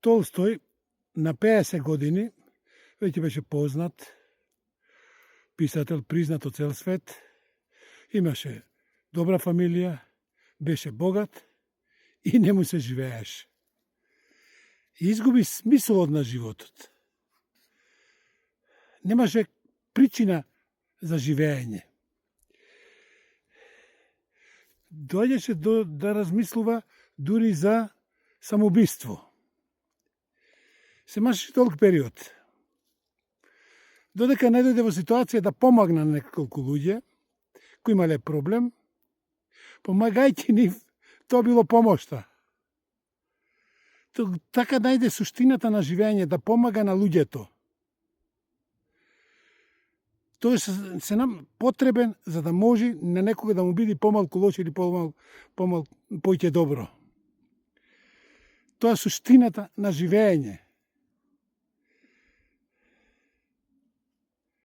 Толстој на 50 години веќе беше познат писател, признат од цел свет, имаше добра фамилија, беше богат и не му се живееше. Изгуби смислот на животот. Немаше причина за живење. Доаѓаше да размислува дури за самоубиство. Се мачеше толк период. Додека не дојде во ситуација да помогна на неколку луѓе кои имале проблем, помагајќи нив, тоа било помошта. Така најде суштината на живење, да помага на луѓето. Тоа се нам потребен за да може на некога да му биде помалку лошо или поиќе добро. Тоа е суштината на живење.